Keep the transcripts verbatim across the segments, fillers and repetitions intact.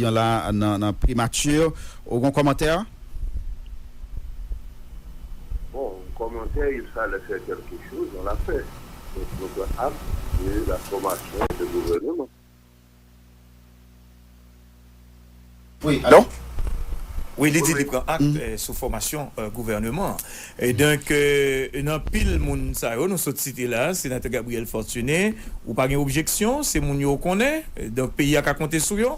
an la nan, nan primati. Ou gen kòmantè? Bon, kòmantè, il fallait faire quelque chose, on l'a fait. Donc, nou pran akte de la formation de gouvernement. Wi, alò? Wi, li di li pran akte sou fòmasyon gouvèneman. E donk, nan pil moun sa yo nou sot site la, Senatè Gabriel Fortuné, ou pa gen objeksyon, se moun yo ou konnen, donk peyi a ka konte sou yo?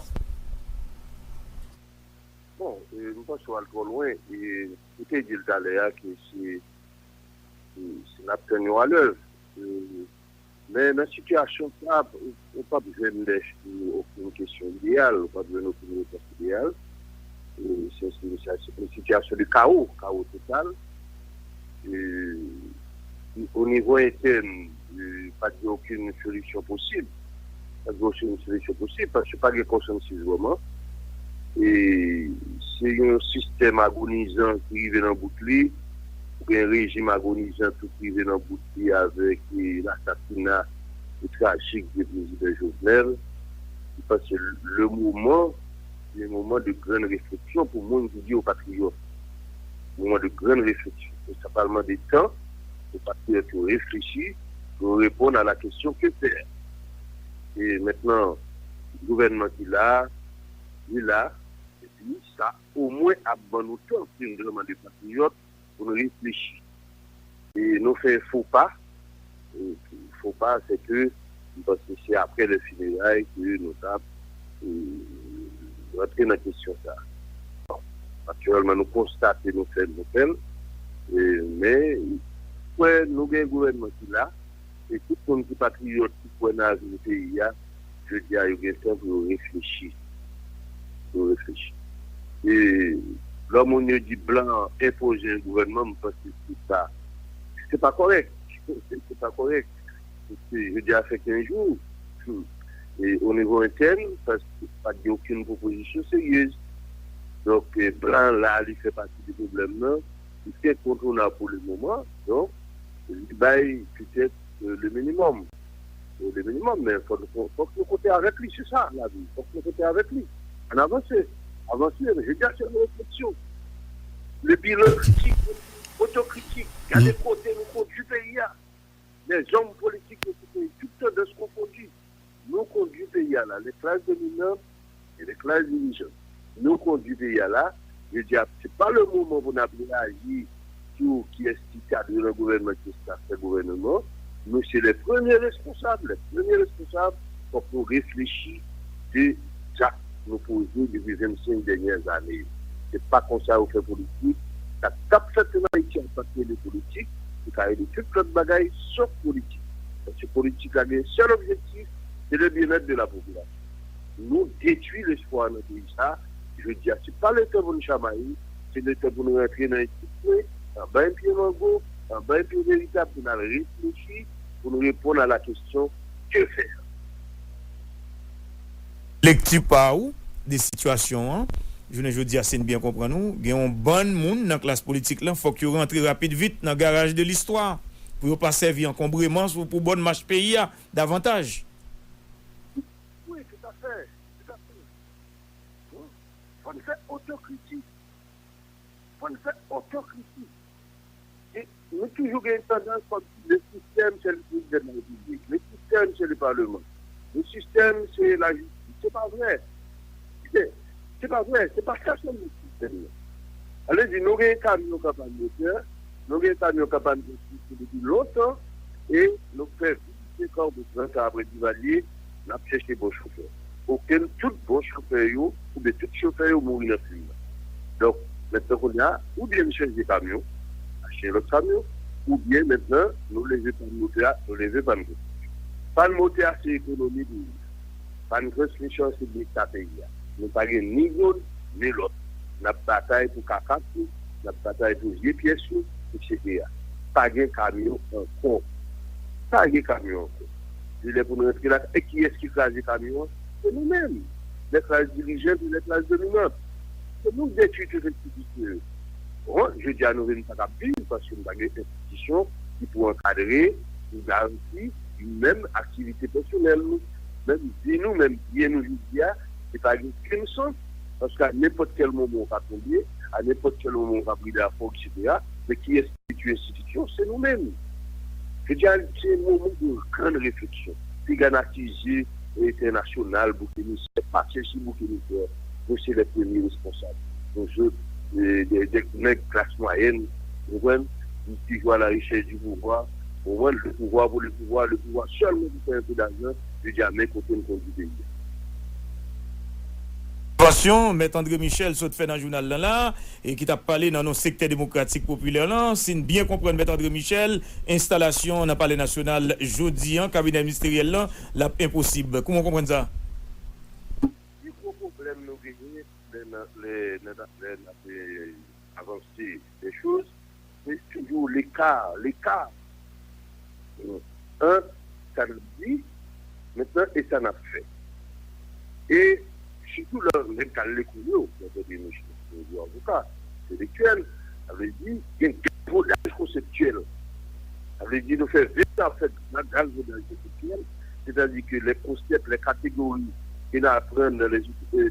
Bon, m panse w al twò lwen. Ou te di l talè a ke se, se n ap tann yo alèz. Men nan sitiyasyon sa, ou p ap jwenn okenn kesyon ideyal, ou p ap jwenn okenn repons ideyal. Se yon sitiyasyon de kawo, kawo total. O nivo entèn, pa t gen okenn solisyon posib. Pa t gen okenn solisyon posib paske pa gen konsansis vrèman. E se yon sistèm agonizan ki rive nan bout li. Ou gen rejim agonizan tou ki rive nan bout li avèk lasasina trajik de prezidan Jovenel. M panse le moman, le moman de grann refleksyon pou moun ki di yo patriyòt. Moman de grann refleksyon. E sa pral mande tan pou patriyòt yo reflechi, pou yo reponn a la kesyon ke fè. E mentnan, gouvènman ki la, li la, epi sa omwen ap ban nou tan, si nou te vrèman de patriyòt, pou nou reflechi. E nou fè fo pa. Fo pa, se ke m panse se apre le fineray ke nou t ap rantre nan kesyon sa. Bon, aktyèlman, nou konstate nou fè l, nou fè l. Men, kwè nou gen gouvènman ki la, e tout moun ki patriyòt, ki kwè nan avni peyi a, jodi a, yo gen tan pou yo reflechi. Pou yo reflechi. E lè moun yo di blan an enpoze yon gouvènman, m panse se pa, se pa kòrèk. Se pa kòrèk. Paske jodi a fè kenz jou, e o nivo entèn, paske pa t gen okenn pwopozisyon seryez. Donk, blan an la, li fè pati de pwoblèm nan. Li enkontounab pou le moman. Donk, li bay petèt le minimòm. Le minimòm, men fòk nou konte avèk li, se sa lavi. Fòk nou konte avèk li. Ann avanse. Avanse. Jodi a se yon refleksyon. Le bilan kritik, otokritik, gade kote nou kondui peyi a. Lèzòm politik yo ki te tout tandans konfondi. Nou kondui peyi a la, le klas dominan e le klas dirijan. Nou kondui peyi a la, je di a, se pa le moman pou n ap reyaji sou kiyès ki kadre nan gouvènman, kiyès ki ap fè gouvèneman. Nou se le premye responsab, le premye responsab, fòk nou reflechi de zak nou poze depi vennsenk dènyè zane yo. Se pa konsa yo fè politik. Sa k ap fèt an Ayiti a pa t rele politik, li ka rele tout lòt bagay sòf politik. Paske politik la gen sèl objektif, se le byenèt de la popilasyon. Nou detwi lespwa nan peyi sa. Jodi a, se pa letan pou n chamaye, se letan pou n rantre nan yon ti kwen, anba yon pye mango, anba yon pye veritab, pou n al reflechi, pou n reponn a la kesyon, que faire? Lekti pa ou de sitiyasyon an, jounen jodi a, si n byen konprann ou, gen yon bann moun nan klas politik lan, fòk yo rantre rapid vit nan garaj de listwa pou yo pa sèvi ankonbreman pou bòn mach peyi a davantaj. Wi, toutafè, toutafè. Fò n fè otokritik. Fò n fè otokritik. E nou toujou gen tandans kòmsi le sistèm se le prezidan de la repiblik, le sistèm se le paleman, le sistèm se lajistis. Se pa vre. Se pa vre. Se pa sa sèlman sistèm nan. Ale di, nou gen kamyon k ap al motè, nou gen kamyon k ap al motè depi lontan, e nou fè vennsenk an, trant an apre Divalye, n ap chèche bon chofè. Okenn, tout bon chofè yo, oubyen tout chofè yo mouri nan krim nan. Donk, mentnan kounye a, oubyen nou chanje kamyon, achte lòt kamyon, oubyen mentnan, nou leve pàn motè a, nou leve pàn motè a. Pàn motè a se ekonomi peyi a. Pàn transmisyon an se leta peyi a. Nou pa gen ni yonn, ni lòt. N ap batay pou kakaf nou, n ap batay pou vye pyès nou, etsetera. Pa gen kamyon ankò. Pa gen kamyon ankò. Se lè pou n rantre lakay. E kiyès ki kraze kamyon an? Se nou menm. Lè klas dirijan, se lè klas dominan. Se nou k detwi tout enstitisyon yo. Bon, jodi a nou vin pa kab viv paske nou pa gen enstitisyon ki pou ankadre, pou garanti menm aktivite pèsonèl nou, menm vi nou, menm byen nou jodi a, Li pa gen okenn sans, paske a nenpòt kèl moman w ka tonbe, a nenpòt kèl moman w ka bride afè w, etsetera. Men kiyès ki detwi enstitisyon? Se nou menm. Jodi a, se moman de grann refleksyon. Piga n akize entènasyonal, bouk emisè, pase sou bouk emisè, nou se lè premye responsab. Nou se, e, de, de nèg klas mwayèn, ou konprann, ki toujou a la rechèch di pouvwa, ou konprann, le pouvoir pour le pouvoir, le pouvoir sèlman pou fè yon pil lajan, jodi a, men kote n kondui peyi a. Entèvansyon Mèt André Michel sot fè nan jounal lan la, e ki t ap pale nan non sektè demokratik popilè lan. Si n byen konprann Mèt André Michel, enstalasyon nan Palè Nasyonal jodi an, kabinè ministeryèl lan, l ap enposib. Kouman w konprann sa? Pi gwo pwoblèm nou genyen lè n, lè, lè, lè n ap, eh, avanse de choz, se toujou leka, leka ant sa n ap di mentnan e sa n ap fè. E sitou lè nèg k al lekòl yo, lè tande nou, nou di avoka, entelektyèl, sa vle di gen gavodaj konseptyèl. Sa vle di nou fè vin, n ap fè gavodaj konseptyèl, sètadi ke lè konsèp, lè kategori ke n aprann nan lè,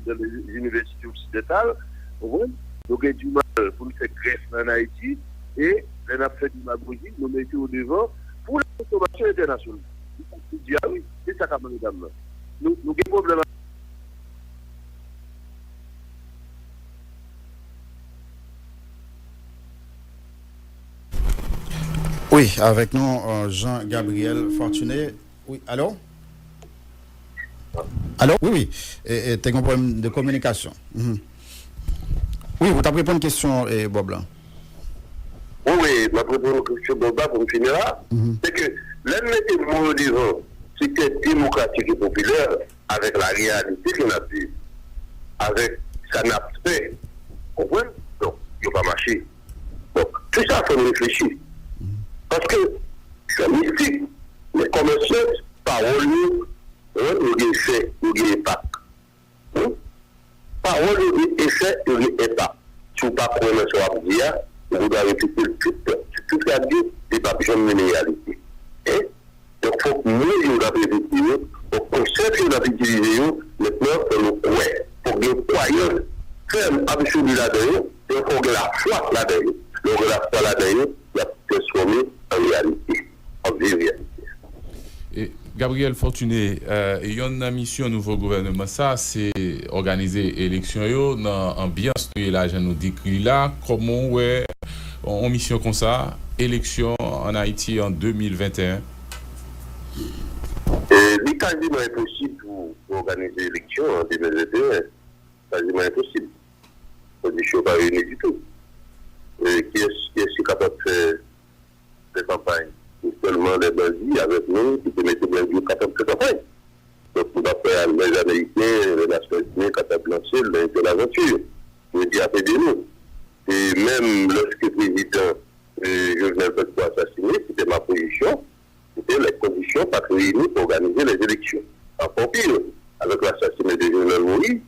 nan lè inivèsite oksidantal, ou konprann? Nou gen dimal pou n fè grèf an Ayiti, e lè n ap fè demagoji, nou mete yo devan pou la konsomasyon entènasyonal. Se sa k di a wi, se sa k ap anndan m nan. Nou, nou gen pwoblèm ak Wi, avèk nou, euh, Jean Gabriel Fortuné. Wi, alo? Alo? Wi, wi. E, e, te gen pwoblèm de kominikasyon. Mhm. Wi, ou t ap reponn kesyon, e, Bob la. Wi, wi, m ap reponn kesyon Bob la pou m fini la. Mhm. Se ke lè n mete mo yo devan sektè demokratik e popilè, avèk la reyalite ke n ap viv, avèk sa n ap fè, konprann? Donk, yo pa mache. Donk, tout sa fè n reflechi. Paske, jan mistik, men kòmèsyans, pawòl yo, konprann, yo gen efè, yo gen enpak. Wi. Pawòl yo gen efè, yo gen enpak. Si w pa kwè nan sa w ap di a, ou gendwa repete l tout tan. Se tout sa k di, li p ap janm mennen reyalite. Hein? Donk, fòk mo yo n ap repete yo, fòk konsèp yo n ap itilize yo, mentnan, fò nou kwè. Fòk gen kwayans fèm, absoli ladan yo, e fòk gen lafwa ladan yo. Lè w gen lafwa ladan yo, y ap transfòme an reyalite. W ap viv reyalite a. E, Gabriel Fortuné, e, yonn nan misyon nouvo gouvènman sa, se òganize eleksyon yo nan anbyans nou ye la, jan nou dekri la. Kòman w wè yon misyon konsa, eleksyon an Ayiti an de mil venteyen? E, li kaziman enposib pou, pou òganize eleksyon an de mil venteyen. Kaziman enposib. Kondisyon pa reyini ditou. E, kiyès, kiyès ki kapab fè, fè kanpay? Se sèlman lè bandi avèk nou ki te mete bandi yo kapab fè kanpay. Donk, nou pa kwè a lè Ameriken, lè Nasyonzini kapab lanse l nan yon tèl avanti. Yo di ap ede nou. E menm lòske prezidan, e, Jovenel Petro asasine, se te ma pozisyon, se te lè kondisyon pa t reyini pou òganize lèzeleksyon. Ankò pi, avèk lasasina de Jovenel Moïse,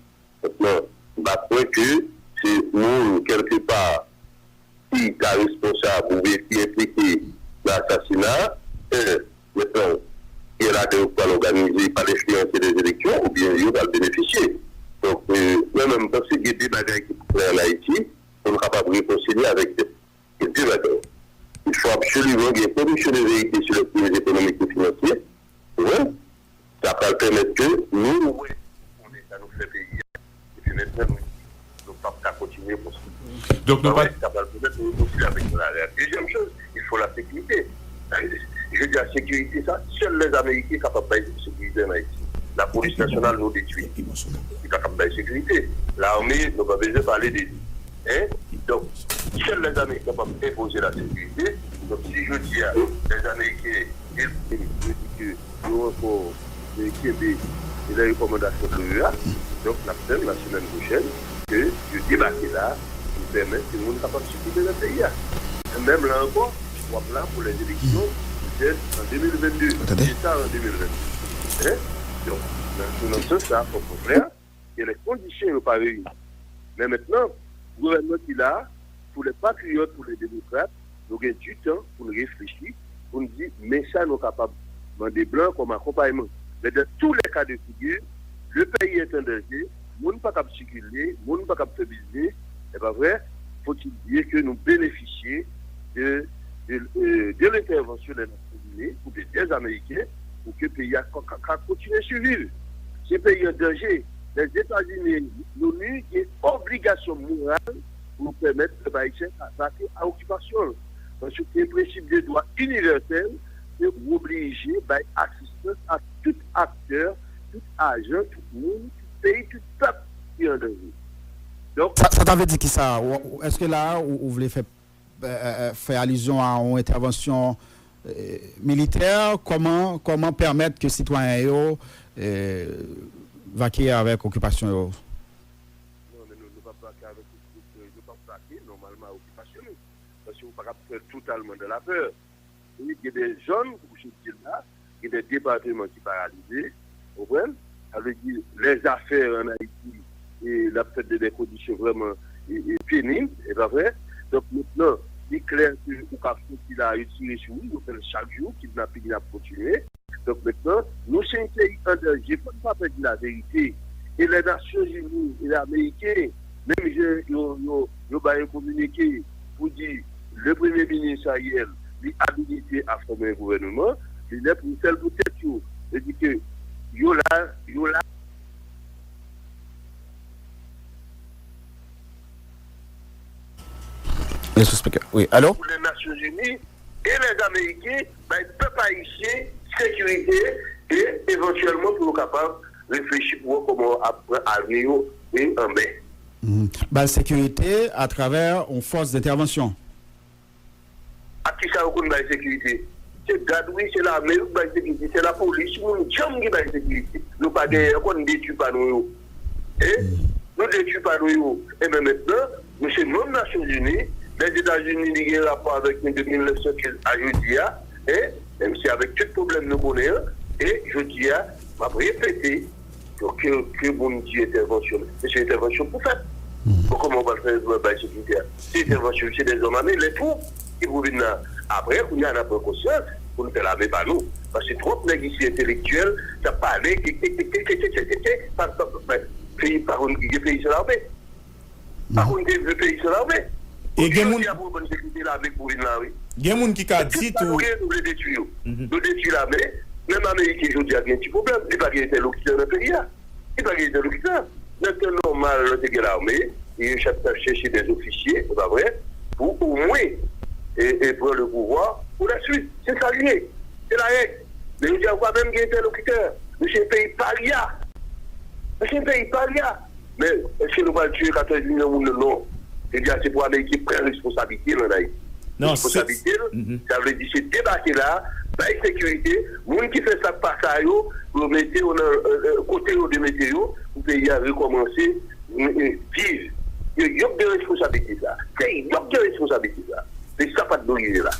mentnan, m pa kwè ke se moun, kèlkepa, ki ka responsab oubyen ki enplike nan asasina a, en, mentnan, gen ladan yo k pral òganize pa lenfliyans de lèzeleksyon oubyen yo pral benefisye. Donk, e, mwen menm, m panse gen de bagay ki pou fè an Ayiti pou n kapab rekonsilye avèk tèt. Gen de bagay. Il faut absolument gen komisyon de verite sou lè kriz ekonomik e finansye. Ou konprann? Sa pral pèmèt ke nou wè, konnen sa nou fè peyi a. Epi mentnan, nou, nou p ap ka kontinye konsa. Donk, nou pa. Sa pral pèmèt nou rekonsilye avèk nou larèl. Dezyèm choz, il faut la sécurité. Jodi a, sekirite sa, sèl lèzamerike kapab bay sekirite an Ayiti. Lapolis nasyonal nou detwi. Li pa kab bay sekirite. Lame, nou pa bezwen pale de li. Hein? Donk, sèl lèzamerike kapab enpoze lasekirite. Donk, si jodi a, lèzamerike yo di ke yo ankò kenbe lè rekòmandasyon de l'OEA. Donk, n ap tann la semèn pwochèn ke yo debake la pou pèmèt ke moun kapab sikile nan peyi a. Menm la ankò, w ap la pou lèzeleksyon petèt an de mil vennde. Se ta an de mil vennde. Hein? Donk, nan, nan sans sa, fòk nou klè. Gen lè kondisyon yo pa reyini. Men mentnan, gouvènman ki la a, pou lè patriyòt, pou lè demokrat, nou gen ditan pou n reflechi, pou n di men sa nou kapab mande blan kòm akonpayman. Men dans tous les cas de figure, le pays est en danger, moun pa kab sikile, moun pa kab fè biznis, e pa vre? Faut-il dire que nou benefisye de, de, euh, de l'intervention des Nations Unies ou de, des Américains pour que peyi a ka, ka, ka kontinye siviv. Se peyi an danje. Lèzetazini, l'ONU gen obligasyon moral pou yo pèmèt pèp ayisyen atake a okipasyon l. Paske prensip de dwa inivèsèl, se ou oblije bay asistans a tout aktè, tout ajan, tout moun, tout peyi, tout pèp ki an danje. Donk, sa, sa ta vle di kisa? Ou, ou, èske la a, ou, ou vle fè, euh, euh, fè alizyon a yon entèvansyon, euh, militè? Kòman, kòman pèmèt ke sitwayen yo, euh, vakye avèk okipasyon yo? Non, men nou, nou p ap vakye avèk okipasyon, nou p ap vakye nòmalman a okipasyon nou. Paske ou pa kab fè totalman dans la peur. Wi, gen de zòn, kòm je di la, gen de depatman ki paralize, ou konprann? Sa vle di, lèzafè ann Ayiti, e, l ap fèt de, de kondisyon vrèman, e, e, penib, e pa vre? Donk, mentnan, li klè ke ou ka soti la, yo tire sou ou, yo fè l chak jou, kidnaping nan ap kontinye. Donk, mentnan, nou se yon peyi an danje, fò n pa pè di laverite. E lè Nasyonzini e Ameriken, menm jan yo, yo, yo bay yon kominike pou di le premye minis Ariel, li abilite a fòme yon gouvènman, li lè pou yo fè l pou tèt yo. Yo di ke yo la, yo la. Wi, alo? Pou lè Nasyonzini e lèzameriken bay pèp ayisyen sekirite e evantyèlman pou yo kapab reflechi pou wè kòman yo ap pran avni yo e an men. Mhm. Bay sekirite atravè yon fòs dentèvansyon. Ak kisa yo konn bay sekirite? Se gad wi, se lame yo k bay sekirite, se lapolis, moun djanm ki bay sekirite. Nou pa genyen ankò, nou detwi pa nou yo. E nou detwi pa nou yo. Enben mentnan, nou se manm Nasyonzini, Lèzetazini li gen rapò avèk nou depi mil nèf san kenz a jodi a, e menm si avèk tout pwoblèm nou konnen an, e jodi a, m ap repete, donk ke, ke moun di entèvansyon, men se entèvansyon pou fèt. Bon, kòman w pral fè bay sekirite a? Se entèvansyon, se dèzòm ame, lè twoup ki pou vin la. Apre, kounye a, n a pran konsyans pou n fè lame pa nou. Paske twòp nèg isi entelektyèl k ap pale, ke, ke, ke, ke, ke, ke, ke, ke, pa, pa, pa, peyi pa konn ki gen peyi san lame. Pa konn ki gen peyi san lame. E gen moun, jodi a pou yo konn se ki te lame pou vin la, wi. Gen moun ki ka di tou, nou gen, nou vle detwi yo. Nou detwi lame. Menm Ameriken jodi a gen ti pwoblèm. Li pa gen entèlokitè nan peyi a. Li pa gen entèlokitè. Nan tan nòmal, lè te gen lame, e yo chak t ap chèche dè ofisye, se pa vre, pou omwen, e, e pran le pouvwa pou la swit. Se sa l ye. Se la règ. Men jodi a, ou pa menm gen entèlokitè. Nou se yon peyi parya. Nou se yon peyi parya. Men, èske nou pral tiye katòz milyon moun? Non. Jodi a, se pou Ameriken pran responsablite l ann Ayiti. Non, se, responsabilite l, sa vle di se debake la, bay sekirite, moun ki fè sa k pa sa yo, pou yo mete yo nan, e, e, kote yo dwe mete yo, pou peyi a rekòmanse, e, e, viv. Yo, yo k gen responsablite sa. Se yo k gen responsablite sa. Se sa pa t dwe rive la.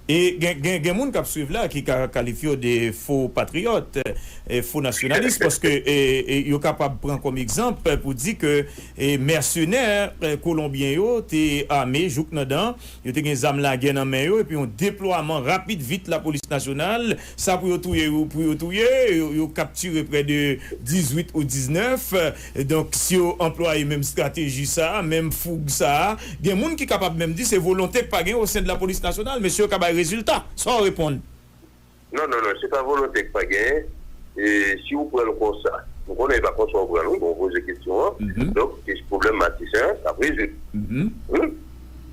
E gen, gen, gen moun k ap swiv la ki ka kalifye yo de fo patriyòt, e, fo nasyonalis, paske, e, e, yo kapab pran kòm egzanp pou di ke, e, mèsenè, e, kolonbyen yo te ame jouk nan dan, yo te gen zam lagè nan men yo, epi yon deplwaman rapid vit lapolis nasyonal, sa pou yo touye yo, pou yo touye, yo, yo kaptire prè de dizwit ou diznèf. Donk, si yo anplwaye menm estrateji sa a, menm foug sa a, gen moun ki kapab menm di se volonte k pa gen o sen de lapolis nasyonal, mesye yo ka bay rezilta. Sa w reponn? Non, non, non, se pa volonte k pa genyen. E si w pran l konsa, m konnen e pa konsa w pran l, wi, bon, w poze kesyon an. Donk, ke pwoblèm Matisan an, t ap rezoud. Wi.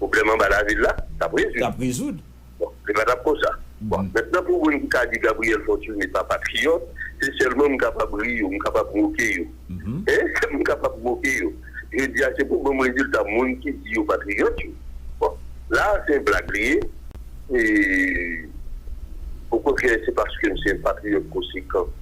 Pwoblèm anba lavil la, t ap rezoud. T ap rezoud. Bon, se pa t ap konsa. Bon, mentnan pou moun ki ka di Gabriel Fortuné pa patriyòt, se sèlman m kapab ri yo, m kapab moke yo. E, m kapab moke yo. Jodi a, se pou ban m rezilta moun ki di yo patriyòt yo. Bon, la, se yon blag li ye. E, okontrè, se paske m se yon patriyòt konsekan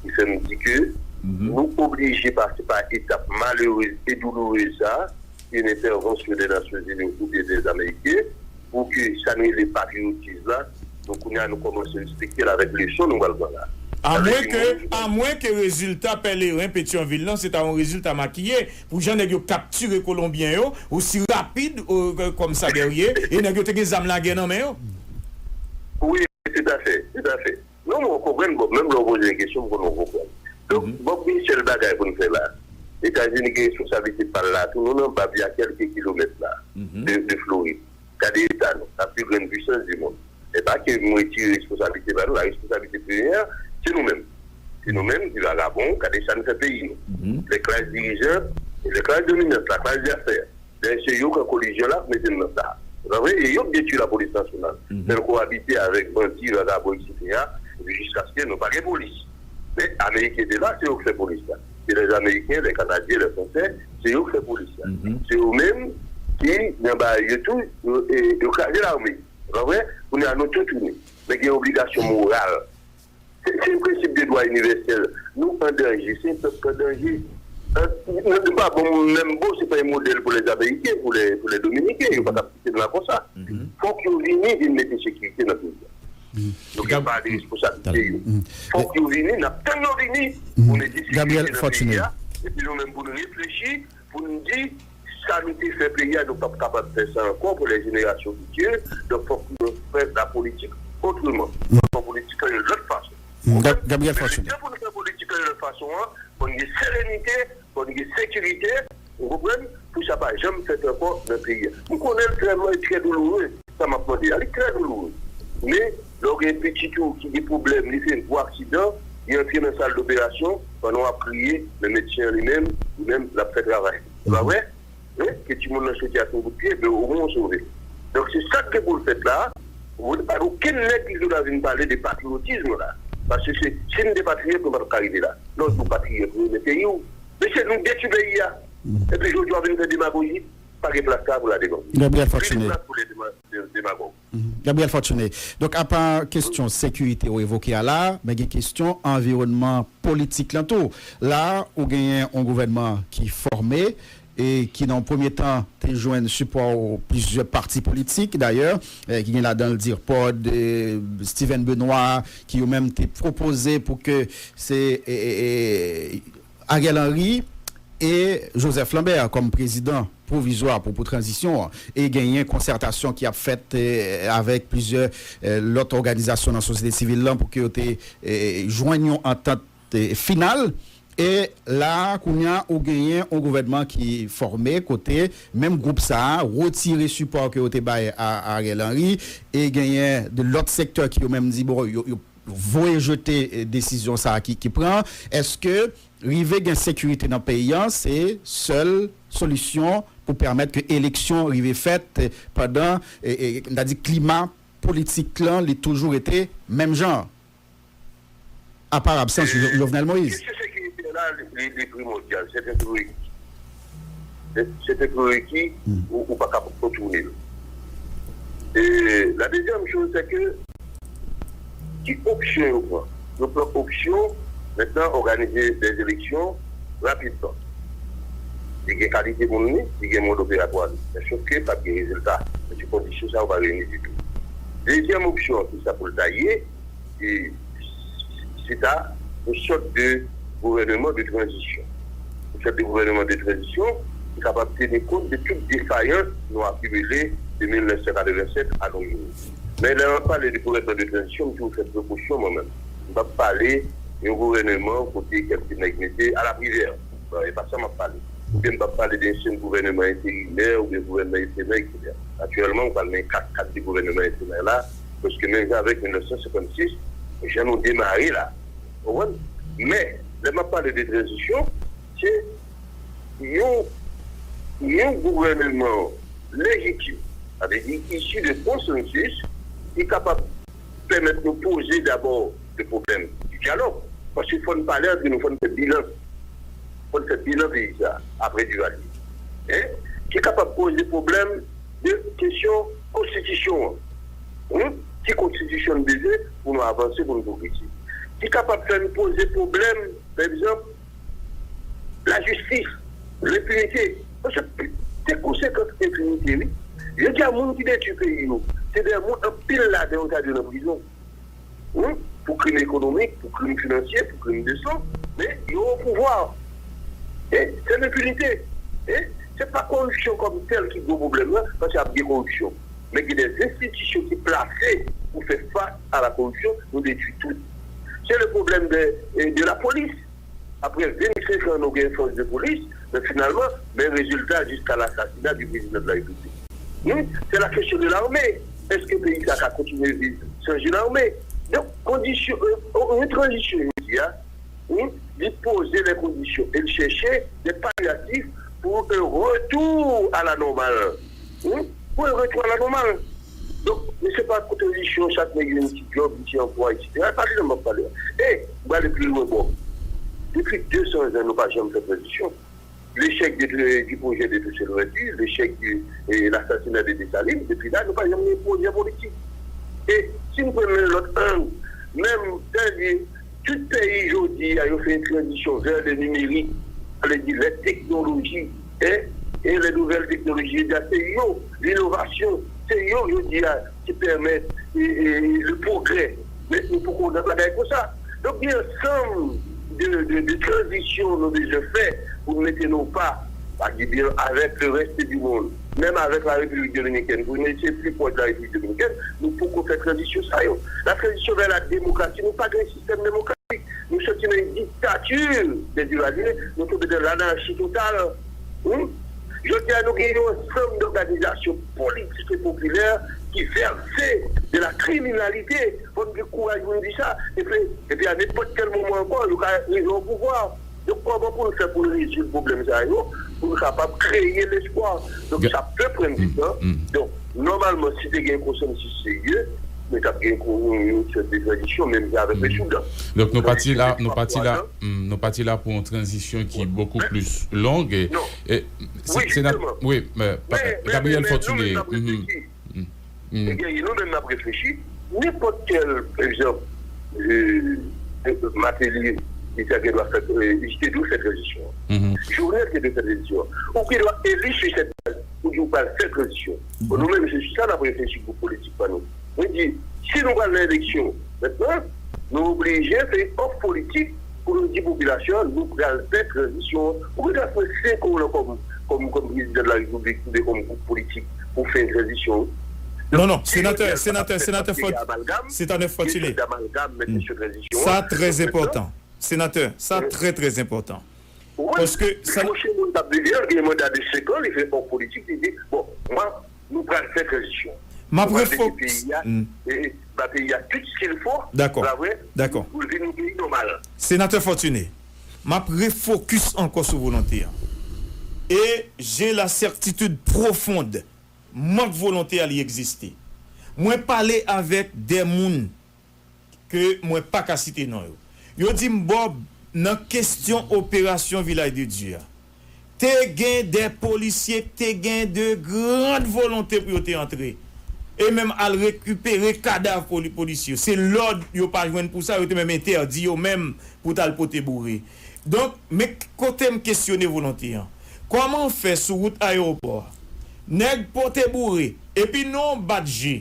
ki fè m di ke nou oblije pase pa etap malerez e doulourez sa a, yon entèvansyon de Nasyonzini oubyen de Ameriken, pou ke sa n rele patriyotis la, donk, kounye a, nou kòmanse respekte l avèk leson nou pral pran la. Amwen ke, amwen ke rezilta pèleren Petyonvil lan, se ta yon rezilta makiye, pou jan nèg yo kaptire kolonbyen yo, osi rapid, o, kòm sa gèrye, e nèg yo te gen zam lagè nan men yo. Wi, toutafè, toutafè. Non, mwen konprann, bon, menm lè w poze yon kesyon, m konnen w konprann. Donk, bon, gen sèl bagay pou n fè la. Etazini gen responsablite pa l la tou, nou nan anba vye a kèlke kilomèt la, de, de Florid. Gade eta nou, la pli grann pwisans di mond. E pa ke nou retire responsablite ba nou, la responsablite premyè a, se nou menm. Se nou menm ki vagabon, gade sa nou fè peyi nou. Lè klas dirijan, lè klas dominant la, klas dafè, lè se yo k an kolizyon la, mete n nan sa. Se pa vre? E yo k detwi lapolis nasyonal. Men nou ko abite avèk bandi, vagabon, etsetera, epi jiskaske nou pa gen polis. Men Ameriken te la, se yo k fè polis la. Se lè Ameriken, lè Kanadyen, lè Fransè, se yo k fè polis la. Se yo menm ki, nan bagay yo tou, yo, e, yo kraze lame. Se pa vre? Kounye a nou tou tounen. Men gen obligasyon moral. Se, se prensip de dwa inivèsèl. Nou an danje, se yon pèp ki an danje. An, nou, nou pa bon menm bon, se pa yon modèl pou lè Ameriken, pou lè, pou lè Dominiken, yo pa t ap kite n la konsa. Fòk yo vini vin mete sekirite nan peyi a. Yo gen pa de responsablite yo. Fòk yo vini, n ap tann yo vini pou mete sekirite nan peyi a. Epi nou menm pou nou reflechi, pou n di, sa nou te fè peyi a, nou p ap kapab fè sa ankò pou lè jenerasyon fiti. Donk, fòk nou fè lapolitik otreman. Fòk nou fè politik lan yon lòt fason. Gabriel Fortuné. Men lè pou nou fè politik lan yon lòt fason an, fò n gen serenite, fò n gen sekirite, ou konprann, pou sa pa janm fèt ankò nan peyi a. M konnen l trè, trè douloure, sa m ap mande a, li trè douloure. Men, lè w gen pitit ou ki gen pwoblèm, li fè yon gwo aksidan, li antre nan sal doperasyon, pandan w ap kriye, men medsen an li menm, li menm, l ap fè travay. Se pa vre? Wi, ke timoun nan soti ak yon kout pye, men omwen w sove l. Donk, se sa k gen pou l fèt la. Ou pa gen okenn nèg ki vle vin pale de patriyotis la. Paske se, si n te patriyòt, nou pa t ap ka rive la. Lè w di w patriyòt, ou renmen peyi w. Mesye, nou detwi peyi a. Epi jodi a w vin fè demagoji, pa gen plas la pou la demagoji. Gabriel Fortuné. Plis plas pou lè dema- de- demagòg. Gabriel Fortuné. Donk, apa kesyon sekirite ou evoke a la, men gen kesyon anviwònman politik lan tou. La, ou genyen yon gouvènman ki fòme e ki, nan yon premye tan, te jwenn sipò plizyè pati politik, dayè, eh, ki gen ladan l DIRPOD, eh, Steven Benoît, ki yo menm te pwopoze pou ke se, eh, eh, eh, Ariel Henry e Joseph Lambert kòm prezidan pwovizwa pou, pou tranzisyon an, e genyen konsètasyon ki ap fèt, eh, avèk plizyè, eh, lòt òganizasyon nan sosyete sivil lan pou ke yo te, eh, jwenn yon antant, eh, final. E la, kounye a, ou genyen yon gouvènman ki fòme kote menm gwoup sa a retire sipò ke yo te bay a, a Ariel Henry, e genyen de lòt sektè ki yo menm di, bon, yo, yo voye jete, eh, desizyon sa a ki, ki pran. Èske rive gen sekirite nan peyi an, se sèl solisyon pou pèmèt ke eleksyon rive fèt, eh, pandan, eh, eh, n ta di klima politik lan, li toujou rete menm jan, apa absans Jo- Jovenel Moïse? Kesyon sekirite la, li, li, li primòdyal, se yon prereki. Se, se yon prereki, ou, ou pa ka kontounen l. E la dezyèm choz, se ke ki opsyon yo pran? Yo pran opsyon, mentnan, òganize dè eleksyon rapidman. Li gen kalite moun li, li gen mòd operatwa li. Men sof ke p ap gen rezilta. Paske kondisyon sa yo pa reyini ditou. Dezyèm opsyon an, ki sa pou l ta ye, e, se ta yon sòt de gouvèneman de tranzisyon. Yon sòt de gouvèneman de tranzisyon ki kapab teni kont de tout defayans nou akimile de mil nèf san katrevennsèt a nos jours. Men lè m ap pale de gouvèneman de tranzisyon, m toujou fè prekosyon mwen menm. M p ap pale yon gouvèneman kote kèlke nèg mete a la privè. Non, e pa sa m ap pale. Oubyen m p ap pale de yon senp gouvèneman enterimè oubyen gouvèneman efemè, etsetera. Aktyèlman, ou pral gen kat, kat de gouvèneman efemè la, prèske menm jan avèk mil nèf san senkannsis, jan nou demare la. Ou konprann? Men, lè m ap pale de tranzisyon, se yon, yon gouvèneman lejitim, sa vle di isi de konsansis, ki kapab pèmèt nou poze dabò de pwoblèm di dyalòg. Paske fò n pale antre nou, fò n fè bilan. Fò n fè bilan peyi sa a, apre Duvalier. Hein? Ki kapab poze pwoblèm de kesyon konstitisyon an. Hein? Ki konstitisyon n bezwen pou nou avanse, pou nou pwogrese? Ki kapab fè n poze pwoblèm, pa egzanp, lajistis, lenpinite. Paske te konsekans enpinite, wi. Jodi a, moun ki detwi peyi yo, se de moun anpil ladan yo ta dwe nan prizon. Wi, pou krim ekonomik, pou krim finansye, pou krim de san, men yo o pouvwa. E se lenpinite. E se pa koripsyon kòm tèl ki gwo pwoblèm nan, paske ap gen koripsyon. Men gen de enstitisyon ki plase pou fè fas a la koripsyon, nou detwi tout. Se le pwoblèm de, de la polis. Apre vennsenk an nou gen fòs de polis, Men finalman, men rezilta jiska lasasina di prezidan de la repiblik. Wi, se la kesyon de lame. Èske peyi sa ka kontinye viv san je lame? Donk, kondisyon, yon tranzisyon jodi a, wi, li poze lè kondisyon e l chèche dè palyatif pou yon retou a la nòmal. Wi, pou yon retou a la nòmal. Donk, men se pa pou tranzisyon, chak nèg gen yon ti djòb, yon ti anplwa, etsetera. E pa de sa m ap pale a. E, m prale pi lwen bò. Depi de san zan, nou pa janm fè tranzisyon. Lechèk de, du pwojè de Toussaint Louverture, lechèk de, e, lasasina de Desalin, depi la, nou pa janm gen pwojè politik. E si n pran menm lòt ang, menm tande tout peyi jodi a, yo fè tranzisyon vers le numérique, sa vle di les technologies, hein, et les nouvelles technologies, ebyen, se yo, linovasyon, se yo, jodi a, ki pèmèt e, e, le progrès. Men nou poko nan bagay konsa. Donk, gen ansanm de, de, de tranzisyon nou bezwen fè pou n mete nou pa, pa di byen, avèk le reste du monde, menm avèk la Repiblik Dominikèn. Pou nou se pi pwòch la Repiblik Dominikèn, nou poko fè tranzisyon sa yo. La tranzisyon vè la demokrasi, nou pa gen sistèm demokratik. Nou soti nan yon diktati de Divalye, nou tonbe nan lanarchi total. Wi. Jodi a, nou gen yon ansanm dòganizasyon politik e popilè ki vèse de la kriminalite. Fò n gen kouraj pou n di sa. Epi, epi a nenpòt kèl moman ankò, yo ka rive o pouvwa. Donk, kòman pou n fè pou n rezoud pwoblèm sa yo, pou n kapab kreye lespwa? Donk, sa pe pran di tan. Donk, nòmalman, si te gen konsansis serye, men t ap gen yon, yon sòt de tranzisyon, menm jan avèk le Soudan. Donk, nou pati la, nou pati la, hmm, nou pati la pou yon tranzisyon ki bokou plis long. E, e, se, wi, se nat-, wi, men, pa, Gabriel Fortuné. Te genyen, nou menm n ap reflechi. Nenpòt kèl, pa egzanp, e, e, Martelly, li te gen dwa fè, e, li te dwe fè tranzisyon an. Jovenel te dwe fè tranzisyon an. Ou gen dwa eli sou sèt baz pou di w pral fè tranzisyon. Bon, nou menm, se sou sa n ap reflechi, gwoup politik pa nou. Mwen di, si nou pral nan eleksyon mentnan, nou oblije fè yon òf politik pou nou di popilasyon an, nou pral fè tranzisyon an. Ou gen dwa pran senk ou la kòm, kòm, kòm prezidan de la repiblik oubyen kòm gwoup politik pou fè yon tranzisyon. Non, non, senatè, senatè, senatè Fort-, senatè Fortuné. Sa trè enpòtan. Senatè, sa trè, trè enpòtan. Paske sa, pwochen moun k ap vini an, gen manda de senk an, li fè òf politik, li di, bon, mwen, nou pral fè tranzisyon. M ap refo-, peyi a, e, e, ba peyi a tout sa l fò, dakò, pa vre, dakò, pou l vin yon peyi nòmal. Senatè Fortuné, m ap refokis ankò sou volonte an. E j'ai la certitude profonde, mank volonte a li egziste. Mwen pale avèk de moun ke mwen pa ka site non yo. Yo di m, Bob, nan kesyon operasyon Vilaj de Dye a, te gen de polisye k te gen de grand volonte pou yo te antre. E menm al rekipere kadav poli-, polisye yo. Se lòd yo pa jwenn pou sa, yo te menm entèdi yo menm pou t al pote boure. Donk, men kote m kesyone volonte an. Kòman fè sou wout ayewopò a, nèg pote boure, epi nan yon bat je,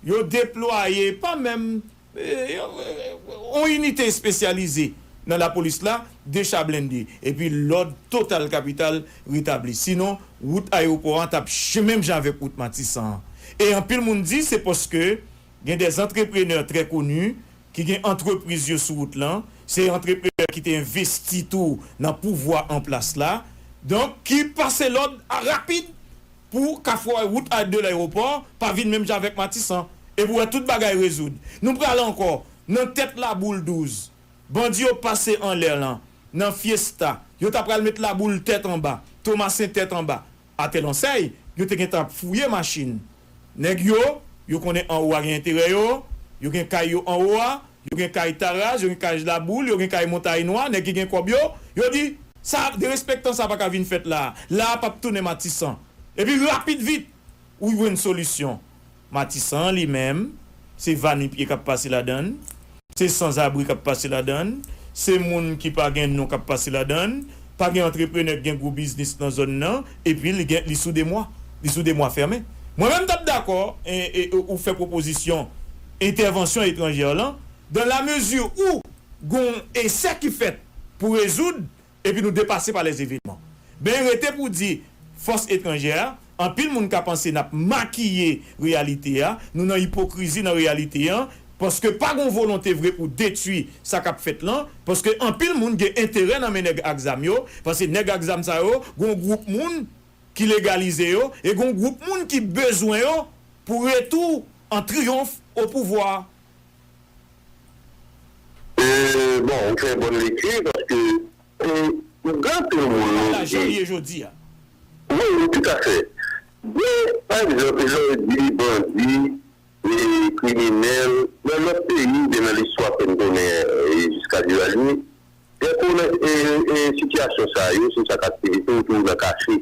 yo deplwaye pa menm, e, e, yon inite espesyalize nan lapolis la, de cha blende, epi lòd total kapital retabli. Sinon, wout ayewopò an t ap ch-, menm jan avèk wout Matisan an. E anpil moun di se paske gen de antreprenè trè koni ki gen antrepriz yo sou wout lan, se antreprenè ki te envesti tou nan pouvwa an plas la, donk ki pase lòd a rapid pou kafou wout a de layewopò pa vin menm jan avèk Matisan. Epi w wè tout bagay rezoud. Nou pral ankò nan tèt Laboul douz. Bandi yo pase anlè lan, nan Fiesta. Yo ta pral met Laboul tèt anba, Tomasen tèt anba. Atè Lonsèy, yo te gentan ap fouye machin. Nèg yo, yo konnen anwo a gen enterè yo, yo gen kay yo anwo a, yo gen kay Taraz, yo gen kay Laboul, yo gen kay Montay Nwa, nèg ki gen kòb yo, yo di, sa, derespektan sa pa ka vin fèt la a. La a p ap tounen Matisan. Epi rapid vit, ou jwenn solisyon. Matisan an li menm, se vanipye k ap pase ladan l, se sanzabri k ap pase ladan l, se moun ki pa gen non k ap pase ladan l, pa gen antreprenè k gen gwo biznis nan zòn nan, epi li gen, li sou de mwa, li sou de mwa fèmen. Mwen menm m t ap dakò, e, e, ou fè pwopozisyon entèvansyon etranjè lan, dans la mesure où gon esè ki fèt pou rezoud, epi nou depase pa lèzevenman. Ben, rete pou di, fòs etranjè a, anpil moun ka panse n ap makiye reyalite a, nou nan ipokrizi nan reyalite an, Paske pa gon volonte vre pou detwi sa k ap fèt lan, paske anpil moun gen enterè nan men nèg ak zam yo, paske nèg ak zam sa yo, gon gwoup moun ki legalize yo, e gon gwoup moun ki bezwen yo pou retou an triyonf o pouvwa. E, bon, ou fè yon bòn lekti, paske e, gen anpil moun nou di. Wi, wi, toutafè. Gen, pa egzanp, jan yo di bandi, e, kriminèl, nan lòt peyi, oubyen nan listwa ke n konnen e, jiska Divalye, gen konnen e, e, sitiyasyon sa yo, se sa k ap rive, se ou toujou nan kache.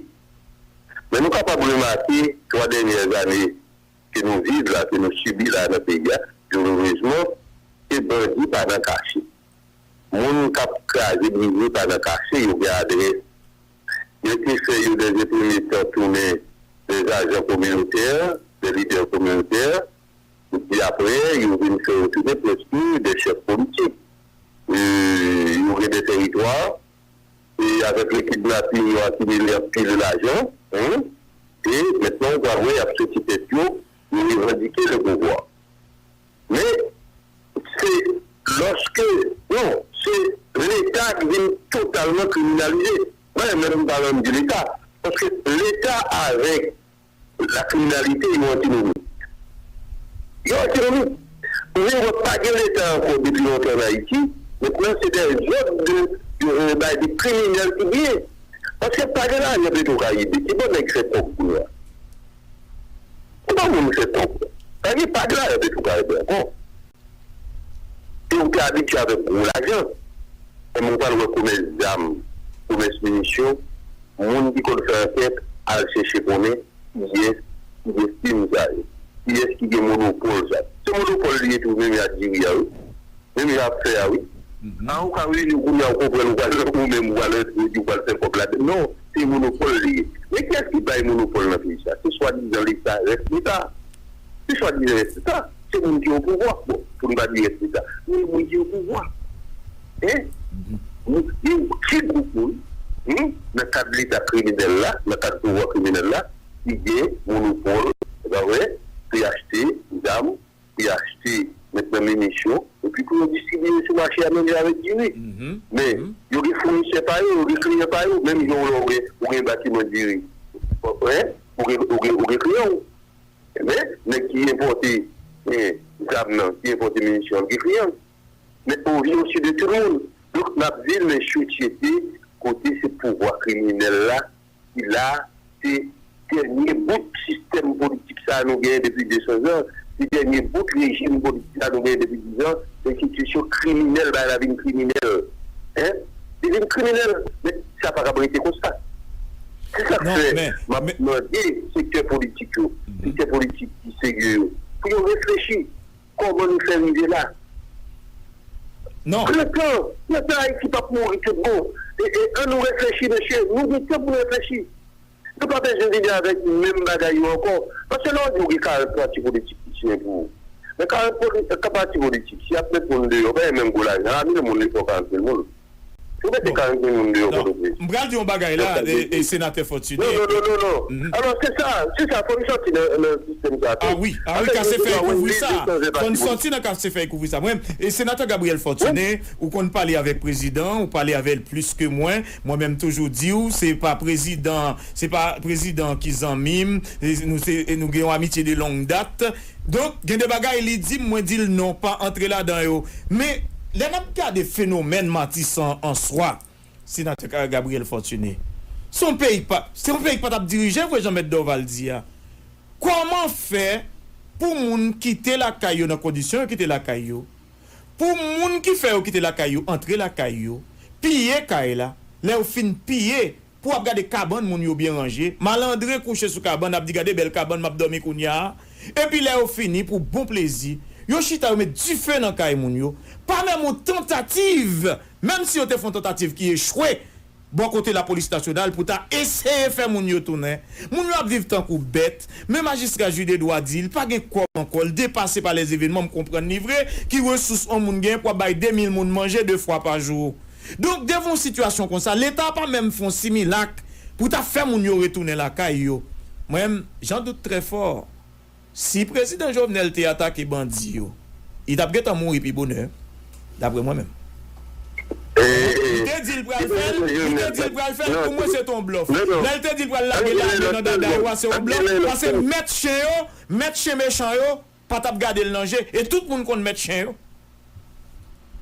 Men nou kapab remake, twa dènyè zane ke nou viv la, ke nou sibi la nan peyi a, dourerezman, se bandi pa nan kache. Moun k ap kraze brize pa nan kache, yo gen adrès. Yo te fè yo dans un premier temps tounen des agents communautaires, des leaders communautaires, epi apre, yo vin fè yo tounen prèske des chefs politiques. E, yo gen des territoires, e avèk le kidnaping, yo akimile anpil lajan, en, e mentnan ou pral wè y ap soti tèt yo, yo revandike le pouvwa. Men, se lòske, non, se Leta ki vin totalman kriminalize. Mwen menm, m pa menm di Leta. Paske Leta avèk la kriminalite, yo antinomi. Yo antinomi. Ou vin wè pa gen Leta ankò depi lontan ann Ayiti, mentnan se dè zòd de, de, bay de kriminèl ki genyen. Paske pa gen lajan Petwokaribe. Ki bò nèg fè kòb kounye a? Ki bò moun fè kòb? Pa gen, pa gen lajan Petwokaribe ankò. E ou te abitye avèk gwo lajan. Enben, ou pral wè komès zam, komès minisyon, moun ki konn fè ankèt al chèche konnen kiyès ki gen fim sa yo, kiyès ki gen monopòl sa. Se monopòl li ye tou, menm jan ak diri a wi, menm jan ak fè a wi. A ou ka reyini kounye a ou konprann ou pral, ou menm ou pral rantre di ou pral fè kòb ladan. Non, se monopòl li ye. Men kiyès ki bay monopòl nan peyi sa? Se swadizan Leta, rès Leta. Se swadizan rès Leta. Se moun ki o pouvwa. Bon, pou n pa di rès Leta. Men moun ki o pouvwa. Hein? Moun, yon ti gwoup moun, hmm, nan kad Leta kriminèl la, nan kad pouvwa kriminèl la, ki gen monopòl, se pa vre, pou y achte zam, pou y achte mentnan minisyon, epi pou yo distribiye sou mache a menm jan avèk diri. Men, yo gen founisè pa yo, yo gen kliyan pa yo, menm jan w lè w gen, ou gen batiman diri, hein, ou gen, ou gen, ou gen kliyan w. Men, nèg ki enpòte, eh, zam nan, ki enpòte minisyon an, ki kliyan l. Men au vu aussi de tout le monde. Donk, n ap viv nan yon sosyete kote se pouvwa kriminèl la ki la, se dènye bout sistèm politik sa a nou genyen depi de san zan, se dènye bout rejim politik sa a nou genyen depi diz an, enstitisyon kriminèl, bagay la vin kriminèl. Hein? Li vin kriminèl, men sa pa kab rete konsa. Se sa k fè m ap mande sektè politik yo, sektè politik ki serye yo, pou yo reflechi kòman nou fè rive la. Pran tan, pran tan, Ayiti p ap mouri tout bon. E, e, ann nou reflechi, mesye, nou gen tan pou n reflechi. Nou pa bezwen vini avèk menm bagay yo ankò. Paske lè w di w gen karant pati politik ki siyen pou ou, men karant poli-, pati politik, si y ap met moun deyò, pa gen menm gwo lajan, a mil moun li fè w karant mil moun. Si w mete karant mil moun deyò Pòtoprens. M pral di yon bagay la, e, e, Senatè Fortuné. Non, non, non, non, non. Alò, se sa, se sa, fò n sòti nan, nan sistèm sa. A wi, a wi, kase fèy kouvri sa. Fò n sòti nan kase fèy kouvri sa. Mwen, e, Senatè Gabriel Fortuné, ou konn pale avèk prezidan, ou pale avè l plis ke mwen. Mwen menm toujou di w, se pa prezidan, se pa prezidan ki zanmi m, e nou se, e nou gen yon amitye de longue date. Donk, gen de bagay li di m, mwen di l non, pa antre ladan yo. Men, lè n ap gade fenomèn Matisan an swa, Senatè Ka-, Gabriel Fortuné, se yon peyi k pa, se yon peyi k pa t ap dirije vre, jan Mèt Dorval di a. Kòman fè pou moun kite lakay yo nan kondisyon yo kite lakay yo, pou moun ki fè yo kite lakay yo antre lakay yo, piye kay la, lè yo fin piye, pou w ap gade kabann moun yo byen ranje, malandren kouche sou kabann, ap di gade bèl kabann m ap dòmi kounye a, epi lè yo fini pou bon plezi, yo chita yo met dife nan kay moun yo, pa menm yon tantativ, menm si yo te fè yon tantativ ki echwe, bò kote lapolis nasyonal pou ta eseye fè moun yo tounen. Moun yo ap viv tankou bèt, men majistra Jude Edouard di l pa gen kòb ankò, l depase pa lèzevenman, m konprann li vre, ki resous yon moun genyen pou ap bay de mil moun manje de fwa pa jou. Donk, devan yon sitiyasyon konsa, Leta pa menm fè yon similak pou ta fè moun yo retounen lakay yo. Mwen, j'en doute très fort. Si prezidan Jovenel te atake bandi yo, li t ap gentan mouri pi bonè, dapre mwen menm. Li te di l pral fè l, li te di l pral fè l, pou mwen se t on blòf. Lè l te di l pral lage lame nan dada yo a, se yon blòf, paske mèt chen yo, mèt chen mechan yo, pa t ap gade l nan je, e tout moun konn mèt chen yo.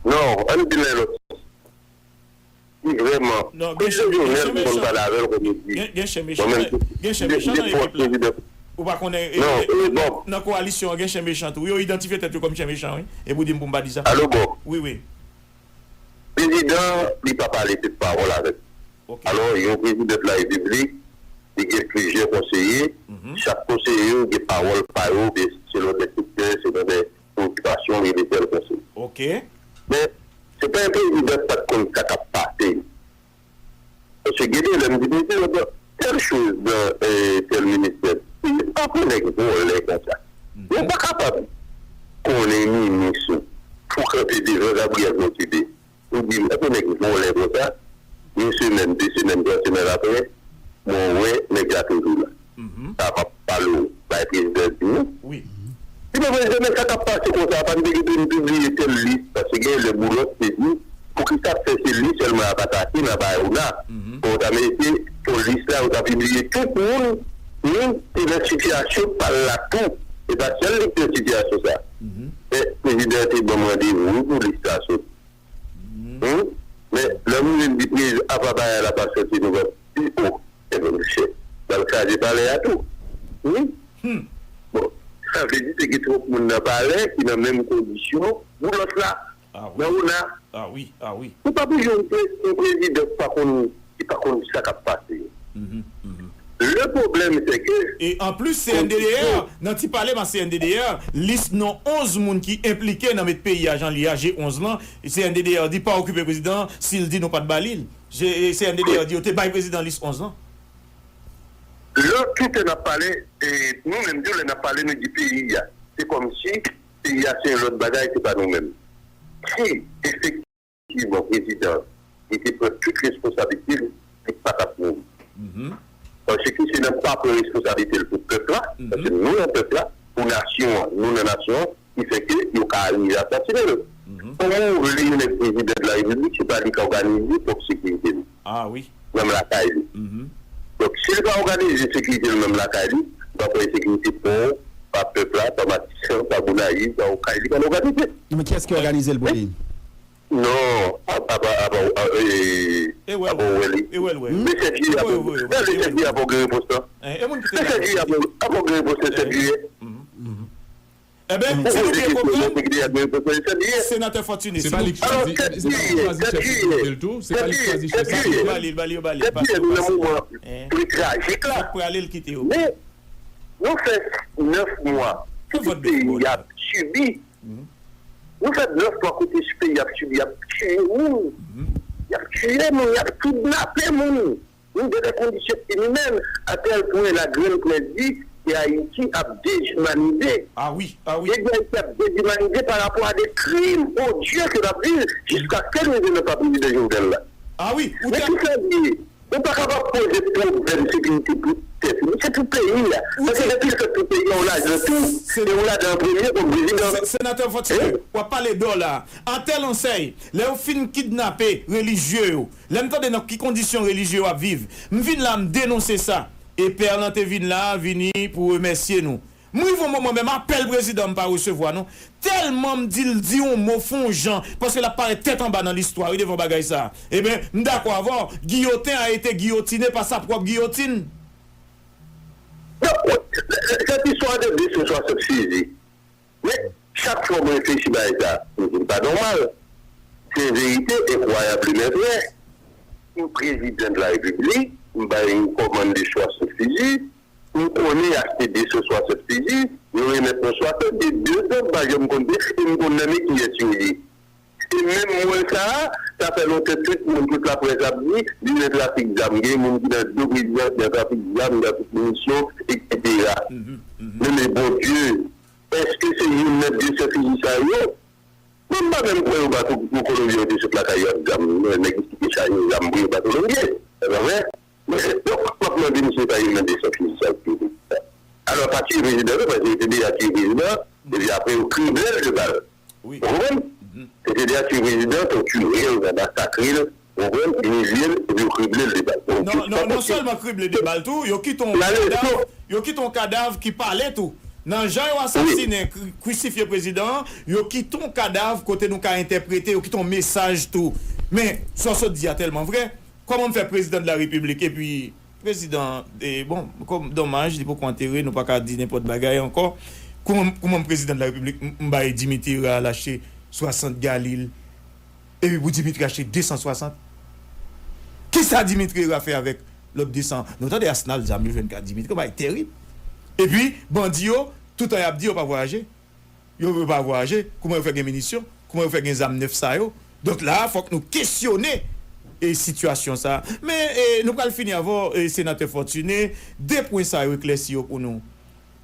Non, ann di l nan yon lòt sans. Si vrèman, non, gen chen, gen chen mechan. Gen, gen chen mechan, gen chen mechan nan ekip la. Ou pa konnen, e, nan, nan kowalisyon an, gen chen mechan tou. Yo idantifye tèt yo kòm chen mechan, wi. E pou di m pou m pa di sa. Alo, bò. Wi, wi. Prezidan, li pa pale tout pawòl avèk. Ok. Alò, yon prezidan de la repiblik, li gen plizyè konseye. Mhm. Chak konseye yo gen pawòl pa yo, oubyen selon de sektè, selon de preokipasyon, gen de tèl konseye. Ok. Men, se pa yon prezidan ki pa t konn sa k ap pase. Paske gen de lè m di prezidan, bon, tèl choz nan, eh, tèl ministè. Li pa pou nèg vòlè konsa. Mhm. Ou pa kapab konnen minis ou pou kanpe devan Gabriel Montibe. Ou di m, èske nèg vòlè konsa? Yon semèn, de semèn, twa semèn apre, mwen wè nèg la toujou la. Mhm. Sa m ap pale w, bay prezidan di w. Wi. Li pa prezidan, men sa k ap pase konsa, pa n te gen pou n pibliye tèl lis, paske gen lè Boulos te di, poukisa fè se li sèlman y ap atake nan Bayona? Mhm. Bon, ta merite pou lis la, yo ta pibliye tout moun, wi, ki nan sitiyasyon pa l la tou. E pa sèl li ki nan sitiyasyon sa. Mhm. Men prezidan te ban m randevou pou lis la soti. Hmm? Men, lè m vin di prezidan, apa bagay la pa soti, nou va pi wo. Ebyen, monchè, l al kraze palè a tou. Wi. Hmm. Bon, sa vle di, te gen twòp moun nan palè ki nan menm kondisyon Boulos la. Ah wi. Nan Ona. Ah wi, ah wi. Ou pa bezwen yon pre-, yon prezidan ki pa konn, ki pa konn sa k ap pase. Mhm, mhm. Le problème, c'est que... E anplis, C N D D R, nan ti pale ma C N D D R, lis non onz moun ki enplike nan met peyi a jan li a, G onz lan, C N D D R di pa okipe prezidan an, si l di nou pa t ba li l. G-, C N D D R di yo te bay prezidan lis onz lan. Lè tout lè n ap pale, e nou menm tou lè n ap pale, nou di peyi a. Se kòmsi peyi a se yon lòt bagay, se pa nou menm. Si efektivman prezidan an, li te pran tout responsablite l, li pa t ap mouri. Mhm. Paske se nan pa pran responsablite l pou pèp la, mhm, paske nou nan pèp la, pou nasyon an, nou nan nasyon an, ki fè ke yo ka rive asasinen l. Mhm. Kòman w vle yon nèg prezidan de la repiblik, se pa li k òganize pwòp sekirite li? Ah wi. Menm lakay li. Mhm. Donk, si li pa òganize sekirite li menm lakay li, li pa pran sekirite pa w, pa pèp la, pa Matisan, pa Gonayiv, pa Okay, li pa n òganize. Men kiyès ki òganize l pou li? Non, apa, apa, apa, eh, apa w wè li. E wè l, wè. Le sèt jiyè apa w gen repons lan. Le sèt jiyè apa w gen repons lan, sèt jiyè. Enben, si nou byen konprann, senatè Fortuné, se pa li ki chwazi, se pa li ki chwazi chèf sekirite l tou, se pa li ki chwazi chèf sekirite l. Yo ba li l, ba li, yo ba li l. Sèt jiyè, nou nan moman pli trajik la. Fòk prale l kite yo. Men, nou fè nèf mwa, tout peyi ap sibi. Nou fè nèf mwa kote peyi ap sibi, y ap tiye moun. Y ap tiye moun, y ap kidnape moun. Nou dans des conditions inhumaines, à tel point la grande presse di ke Ayiti ap dezimanize. Ah wi, ah wi. Nèg Ayiti ap dezimanize pa rapò a de krim odye ke n ap viv jiskaske n rive nan pa prezidan Jovenel la. Ah wi, ou te... Men ki sa l ye? Ou pa kapab poze pwoblèm sekirite pou tèt ou. Se pou peyi a. Paske depi l fèt pou peyi a, ou ladan tou. E ou ladan an premye kòm prezidan. Senatè Fortuné, w ap pale dòla. Atèl ansèy, lè yo fin kidnape relijye yo, lè m tande nan ki kondisyon relijye yo ap viv, m vin la, m denonse sa. E pè lan te vin la, vini pou remèsye nou. M rive yon moman, menm apèl prezidan m pa resevwa non. Tèlman m di l di yon mo, fè yon jan, paske l ap parèt tèt anba nan listwa, wi, devan bagay sa. Ebyen, m dakò avè w, Guillotin a été guillotiné par sa propre guillotine. Non, cette histoire de deux cent soixante fusils. Men, chak fwa mwen reflechi bagay sa, m di l pa nòmal. Se yon verite, incroyable mais vrai. M prezidan de la repiblik, m bay yon kòmann de soixante fizyi, m konnen y achte de san swasant fizyi, yo remèt mwen swasant, e de san m pa janm konn peye, e m konn nan men kiyès yo ye. E menm mwen sa a, sa fè lontan tout moun, tout laprès ap di, li nan trafik zam. Gen moun ki nan do prezidan, nan trafik zam, trafik minisyon, etsetera. Men, men Bondye, èske se youn nan de san fizyi sa yo? Mwen, m pa menm kwè yo ba tout gwo kolonbyen yo te sot lakay yo ak zam, nèg ki te chaje zam pou yo ba kolonbyen. Se pa vre? Men, donk, m ap mande misye pa youn nan de san fizyi sa yo ki te sot la. Alò, pa tiye prezidan, non, paske yo te deja tiye prezidan, epi apre yo krible l de bal. Wi. Ou konprann? Se te de aksyon prezidan, te yo tiye l, yo masakre l, ou konprann, imilye l, epi yo krible l de bal. Donk, non, non, non sèlman krible de bal tou, yo kite yon kadav, yo kite yon kadav ki pale tou. Nan jan yo asasinen, kri- krisifye prezidan an, yo kite yon kadav kote nou ka entèprete, yo kite yon mesaj tou. Men, sa w sot di a tèlman vre, kòman m fè prezidan de la repiblik epi prezidan, e, bon, kòm domaj, li poko antere, nou pa ka di nenpòt bagay ankò. Kòman, kòman prezidan de la repiblik, m, m bay Dimitri Herard al achte swasant galil, epi pou Dimitri achte de san swasant? Kisa Dimitri Herard fè avèk lòt de san? Nou tande Asnal, zam yo jwenn ka Dimitri, yon bagay terib. Epi, bandi yo, toutan y ap di yo pa vwayaje. Yo, yo pa vwayaje, kouman yo fè gen minisyon, kouman yo fè gen zam nèf sa yo? Donk la a, fòk nou kesyone e sitiyasyon sa a. Men, e, nou pral fini avè w, e, Senatè Fortuné, de pwen sa yo eklèsi yo pou nou.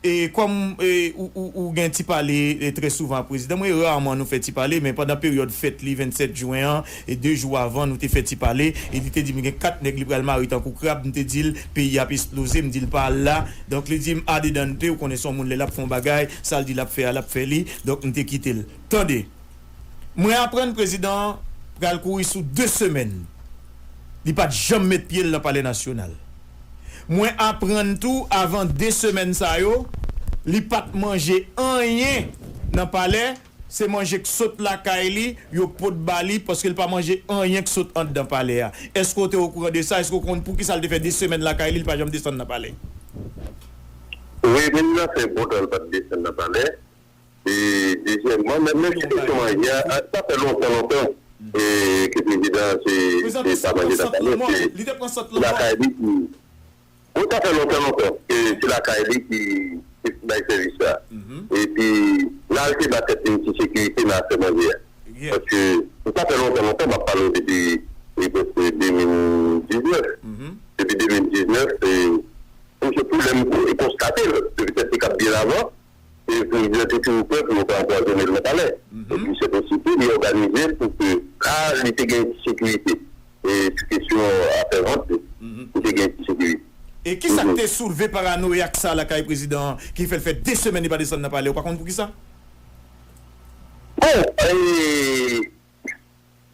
E kòm, e, ou, ou, ou gen ti pale, e, trè souvan ak prezidan, mwen, rarman nou fè ti pale, men pandan peryòd fèt li, vennsèt jen an, e de jou avan, nou te fè ti pale, e li te di m gen kat nèg li pral mare tankou krab, m te di l, peyi ap esploze, m di l pa al la. Donk, li di m, Adedan te, ou konnen se yon moun lè l ap fè yon bagay, sa l di l ap fè a, l ap fè li. Donk, m te kite l. Tande, mwen aprann prezidan an pral kouri sou de semèn. Li pa t janm met pye l nan Palè Nasyonal. Mwen aprann tou, avan de semèn sa yo, li pa t manje anyen nan palè, se manje k sot lakay li, yo pot ba li, paske l pa manje anyen k sot anndan palè a. Èske w te okouran de sa? Èske w konn poukisa l te fè de semèn lakay li, li pa janm desann nan palè? Wi, men nan fè bon tan l pa t desann nan palè. E dezyèmman, men, men ti kesyon manje a, a, sa fè lontan, lontan, e, ke prezidan se, se pa manje lakay li, se lakay li ki, bon, sa fè lontan, lontan, e se lakay li ki, ki bay sèvis la. Epi, la, l te ba tèt li yon ti sekirite nan afè manje a. Paske, sa fè lontan, lontan, m ap pale w depi, e, prèske de mil diznèf. Depi de mil diznèf, e, se pwoblèm e konstate l, se petèt li k ap byen avan, e prezidan te toujou prè pou yo pa anpwazonnen l nan palè. Epi se posib tou li òganize pou ke, a, li te gen sekirite, e sou kesyon afè vant li, li te gen sekirite. E kisa k te soulve paranoyak sa lakay prezidan an ki fè l fè de semèn li pa desann nan palè? Ou pa konn poukisa? Bon, e,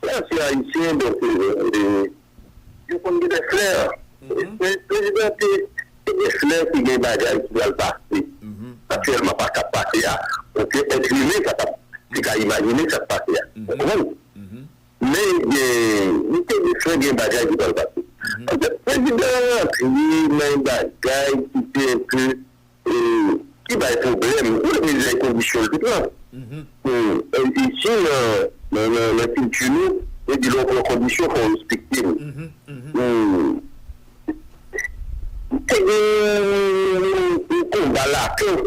Frè se ayisyen, donk, e, e, yo konn gen de flè. Pre- Prezidan te, te gen flè ki gen bagay ki pral pase. Aktyèlman, pa sa k pase a. Okenn èt imen pa t ap, te ka imajine sa k pase a. Ou konprann? Men gen, li te gen flè, gen bagay ki pral pase. Anfèt, prezidan an rantre nan yon bagay ki te enpe e, ki bay pwoblèm, ou lè prezidan e kondisyon l te pran. E, e, isi, nan, nan, nan, nan kilti nou, yo di lè w pran kondisyon, fò w respekte l. Te gen yon konba laten,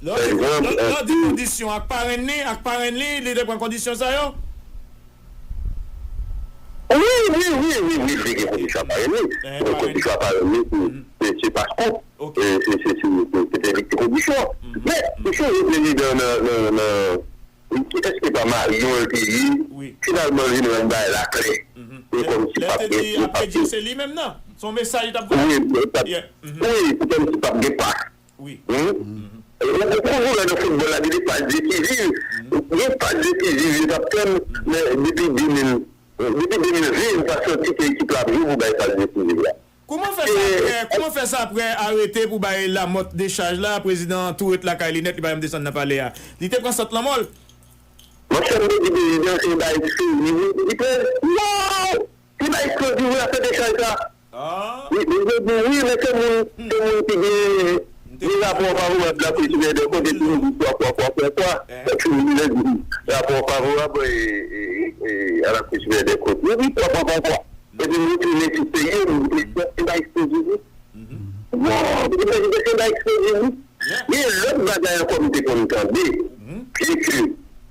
pa egzanp, lè w di kondisyon, ak parenn li, ak parenn li, li te pran kondisyon sa yo? Wi, wi, wi, wi, wi, li te gen kondisyon ak parenn li. Kondisyon ak parenn li, se, se, se pa kont. E, se, se, se, se, se te li ki kondisyon. Men, ou sonje prezidan nan, nan, nan, kiyès ki pa Marion l te ye, finalman, li vin rann bagay la klè. E kòmsi p ap gen, p ap gen. Se li menm nan. Se yon mesaj li t ap voye. Wi, p ap, wi, se kòmsi p ap gen pas. Wi. E, ou, ou konn jwè nan foutbòl la, gen de pas desiziv. Gen pas desiziv, yo t ap tann, men depi de mil, depi de mil ven, m pa santi ke ekip la ap jwe pou bay pas desiziv la. Kouman fè sa apre, kouman fè sa apre arete pou bay Lamòt dechaj la, prezidan an tou ret lakay li nèt, li pa janm desann nan palè a? Li te pran sant lanmò l. Monchè, m te di prezidan se yon bagay ki serye wi, li pran, waw! Se bagay eksplozif wi, afè dechaj sa. Wi, men yo di wi, men se moun, se moun ki gen, gen rapò favorab la Cour supérieure des comptes, epi yo di twa fwa, twa fwa, twa. Donk, yo di rapò favorab, e, e, e, a la Cour supérieure des comptes. Yo di twa fwa, twa fwa. Epi nou tounen sou serye, nou tounen sou se bay eksplozif wi. Bon, se bay eksplozif wi. Gen lòt bagay ankò m te konn tande, byen ke,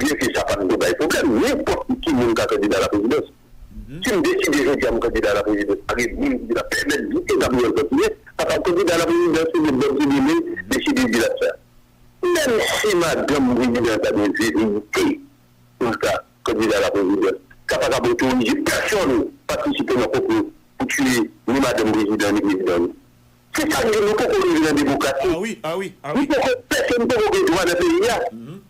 byen ke sa pa t dwe bay pwoblèm, nenpòt ki moun ka kandida a la prezidans. Si m deside jodi a m kandida a la prezidans, pa gen moun ki ta pèmèt di ke Gabriel Fortuné pa ka kandida a la prezidans, se de bòb se de men, deside di l ap fè. Menm si madanm prezidan ta gen velerite, pou l ta kandida a la prezidans, sa pa t ap otorize pèsonn patisipe nan konplo pou tiye ni madanm prezidan ni prezidan nou. Se sa k di nou poko rive nan demokrasi. Nou poko, pèsonn poko gen dwa nan peyi a.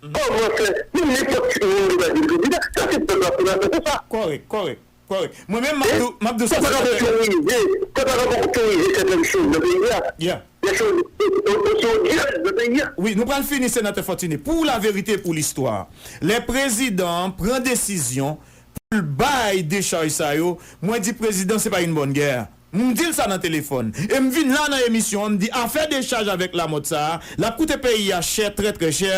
Kòman fè, menm nenpòt ti moun ki ta di l kandida, sa se pèp la pou n ap fè sa. Kòrèk, kòrèk, kòrèk. Mwen menm, m ap di w, m ap di w sa, se pa ka fè teorize, se pa ka fè teorize sètèn choz nan peyi a. Yeah. Des choses aussi odieuses nan peyi a. Wi, nou pral fini, Senatè Fortuné. Pou laverite, pou listwa, lè prezidan an pran desizyon pou l bay dechaj sa yo, mwen di prezidan se pa yon bòn gè. M di l sa nan telefòn. E m vin la nan emisyon an, m di afè dechaj avèk Lamothe sa a, l ap koute peyi a chè, trè, trè chè.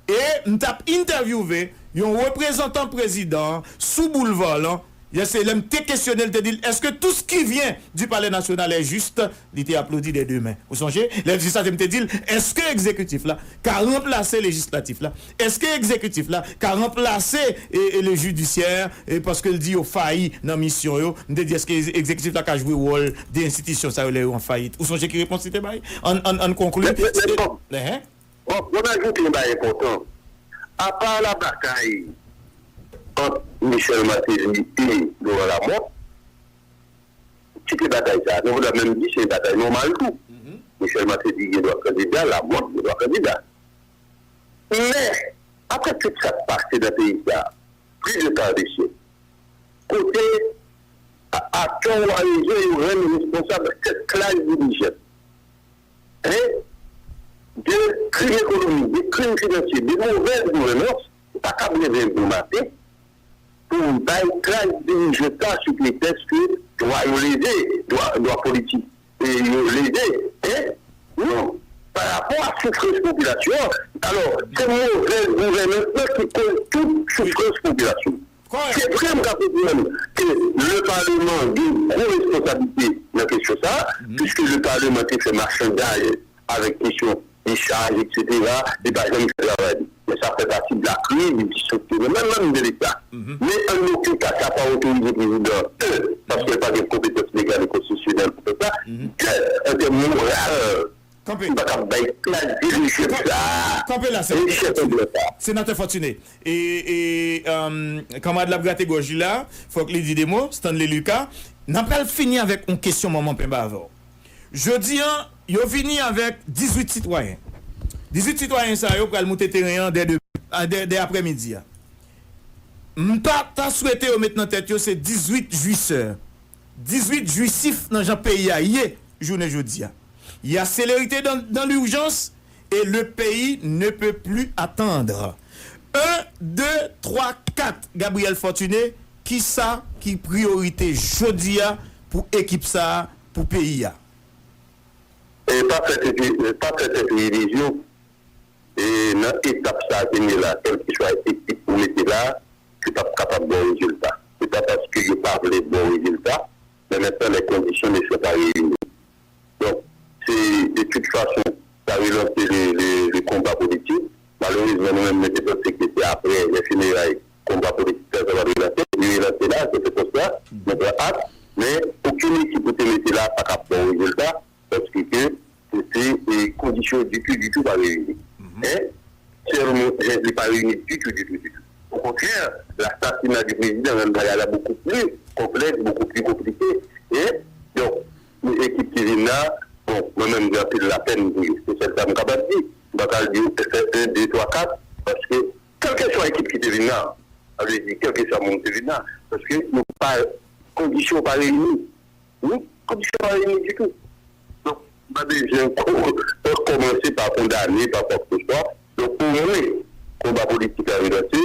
E m t ap entèvyouve yon reprezantan prezidan an sou boulva lan. Se lè m te kesyone l, te di l, est-ce que tout ce qui vient du Palais National est juste? Li te aplodi dè de men. Ou sonje? Lè l di sa, se m te di l, èske egzekitif la ka ranplase lejislatif la? Èske egzekitif la ka ranplase e, e le jidisyè, e paske l di yo fayi nan misyon yo? M te di, èske egzekitif la ka jwe wòl de enstitisyon sa yo lè yo an fayit? Ou sonje ki repons li te bay? Ann, ann, ann konkli. Men, men, men, bon. Bon, bon, m ajoute yon bagay enpòtan. Apa labatay ant Michel Martelly e Laurent Lamothe, kite batay sa a. Nou pa menm di se yon batay nòmal tou. Michel Martelly gen dwa kandida, Lamothe gen dwa kandida. Men, apre tout sa k pase nan peyi sa a, plis de par de syèk, kote a, a tò ou a rezon, yo rann responsab kèk klas dirijan, en, de krim ekonomik, de krim finansye, de movèz gouvènans, ou pa kab leve yon bon maten pou bay klas dirijan sa sou pretèks ke dwa yo leve, dwa, dwa politik e yo leve, en? Non. Pa rapò a soufrans popilasyon an. Alò, se movèz gouvènans lan ki koz tout soufrans popilasyon. Se vre, m ka konprann ke le Parlement gen gwo responsablite nan kesyon sa a, piske le Parlement te fè machandaj avèk kesyon dechaj, etsetera, li pa janm fè travay li. Men sa fè pati de la kriz, distrikte nan menm, menm de Leta. Men an okenn ka, sa pa otorize prezidan, en, paske l pa gen konpetans legal e konstitisyonèl pou fè sa, de, an tèm moral, li pa kab bay klas dirijan sa a, chèf Leta. Senatè Fortuné, e, e, um, kanmarad la ap grate gòj li la, fòk li di de mo, Stanley Lucas, n ap pral fini avèk yon kesyon manman penba avè w. Jodi an, yo vini avèk dizuit sitwayen. Dizuit sitwayen sa yo pral moute teren an dè, dè, dè aprèmidi a. M ta, ta swete yo met nan tèt yo se dizuit jwisè. Dizuit jwisif nan jan peyi a ye jounen jodi a. Il y a célérité dans, dans l'urgence et le pays ne peut plus attendre. Un, deux, trois, quatre, Gabriel Fortuné, kisa ki priyorite jodi a pou ekip sa a, pou peyi a? E pa fè tèt, pa fè tèt ilizyon. E nan etap sa a ke n ye la, kèlkeswa ekip ou mete la, li p ap kapab ba w rezilta. Se pa paske yo pa vle ba w rezilta, men maintenant les conditions ne sont pas réunies. Donk, se de tout fason, sa relanse le, le, le konba politik. Malerezman, nou menm, nou te panse ke se apre lè fineray konba politik sa, sa va relanse. Li relanse la, se te konsa, nou pran ak, men okenn ekip ou te mete la pa ka ba w rezilta, paske ke se, se, e, kondisyon ditou, ditou pa reyini. En? Sèlman, en, li pa reyini ditou, ditou, ditou. Au contraire, l'assassinat du président rann bagay la beaucoup plus complexe, beaucoup plus compliqué. En? Donk, ekip ki vin la, bon, mwen menm, gen anpil lapèn pou yo. Se sèl sa m kapab di. M pa ka di w fè en, de, twa, kat, paske kèlkeswa ekip ki te vin la, sa vle di kèlkeswa moun ki te vin la, paske yo pa, kondisyon pa reyini. Wi, kondisyon pa reyini ditou. Donk, m pa bezwen ko-, kòmanse pa kondane, pa kwakeseswa. Donk, omwen, konba politik la relanse.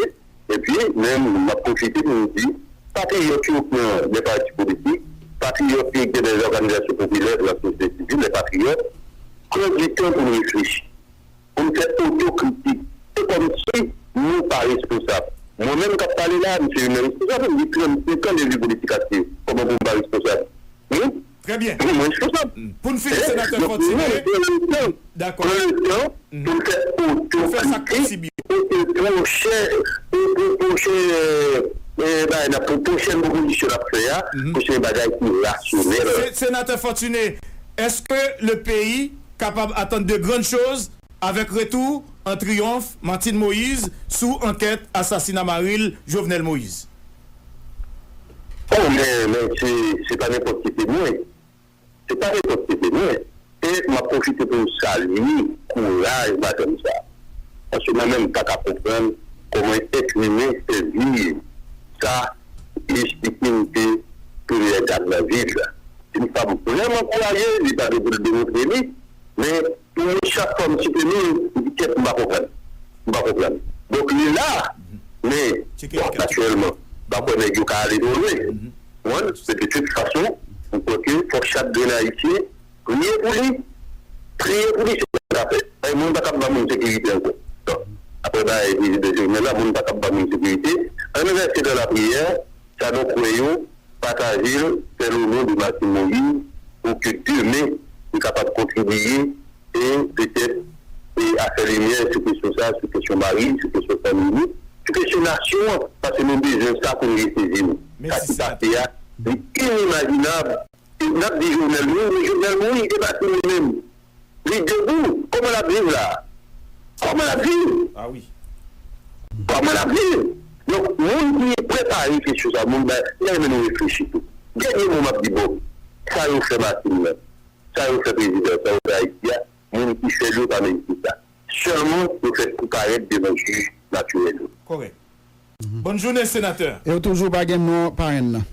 Epi, menm, m ap pwofite pou m di, patriyòt yo pran de pati politik, patriyòt yo gen de òganizasyon popilè de la sosyete sivil, de patriyòt, pran di tan pou n reflechi, pou n fè otokritik. Se kòmsi nou pa responsab. Mwen menm k ap pale la, m se youn nan responsab, m gen trannsenk an de vi politik aktif. Kòman pou m pa responsab? Wi. Trè byen. Wi, mwen responsab. Pou n fini, Senatè Fortuné. Donk, pran letan, pran letan pou n fè otokritik, pou ke pwochen, pou, pou pwochen, e, e, bagay n ap, pou pwochèn pwopozisyon n ap fè a, pou se yon bagay ki rasyonèl. Senatè Fortuné, èske le peyi kapab attendre de grandes choses avec retour en triomphe Martine Moïse sou ankèt asasina mari l, Jovenel Moïse? Oh, men, men se, se pa nenpòt ki temwen. Se pa nenpòt ki temwen. E m ap pwofite pou m salye kouraj madanm sa a. Paske mwen menm, m pa ka konprann kòman èt imen sèvi sa jis li ki te premyè dam nan viv la. Se yon fanm vrèman kourajez, li pa gen pou l demontre li, men pou mwen, chak fwa m site non l, m di, "Kèt, m pa konprann. M pa konprann." Donk, li la, men, bon, natirèlman, m pa kwè nèg yo ka ale twò lwen. Ou konprann? Men de tout fason, m kwè ke fòk chak grenn Ayisyen priye pou li. Priye pou li, se sa k ap fèt. Paske moun pa t ap ba moun sekirite ankò. Donk, apre bagay prezidan Jovenel la, moun pa t ap ba moun sekirite. Ann reste dans la prière, sa nou kwè yo, pataje l, fè l o non de Martine Moïse, pou ke demen, li kapab kontribiye, e petèt, e a fè limyè sou kesyon sa, sou kesyon mari, sou kesyon fanmi nou, sou kesyon nasyon an, paske nou bezwen sa pou nou resezi nou. Sa ki pase a, li inimajinab. N ap di Jovenel mouri, men Jovenel mouri, li te pati li menm. Li debou. Kòman l ap viv la? Kòman l ap viv? Ah wi. Kòman l ap viv? Donk, moun ki prepare kesyon sa, moun bay, m ta renmen nou reflechi tou. Dènye mo m ap di, bon, sa yo fè Martine nan, sa yo fè prezidan, sa yo fè Ayiti a, moun ki fè l yo pa merite sa. Sèlman, yo fèk pou parèt devan jij natirèl yo. Kòrèk. Bonne journée, sénateur. E w toujou pa gen non parenn nan.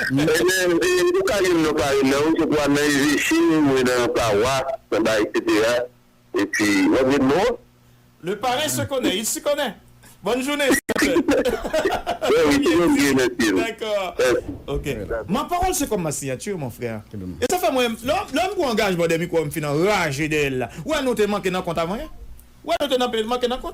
Ebyen, e, ou ka gen non parenn nan, ou se pou al nan eveche, ou nan yon pawas, nan ba, et cetera. Epi, w ap gen non. Le parrain se connaît, il s'y connaît. Bonne journée, sénateur. Wi, wi, se Bondye, mèsi. D'accord. Ok. Ma parole, c'est comme ma signature, mon frère. E sa fè mwen, lè, lè m pran angajman dèyè mikwo, m fin anraje dèyè l la. Ou wè nou te manke nan kont avan yè? Ou wè nou te nan, manke nan kont?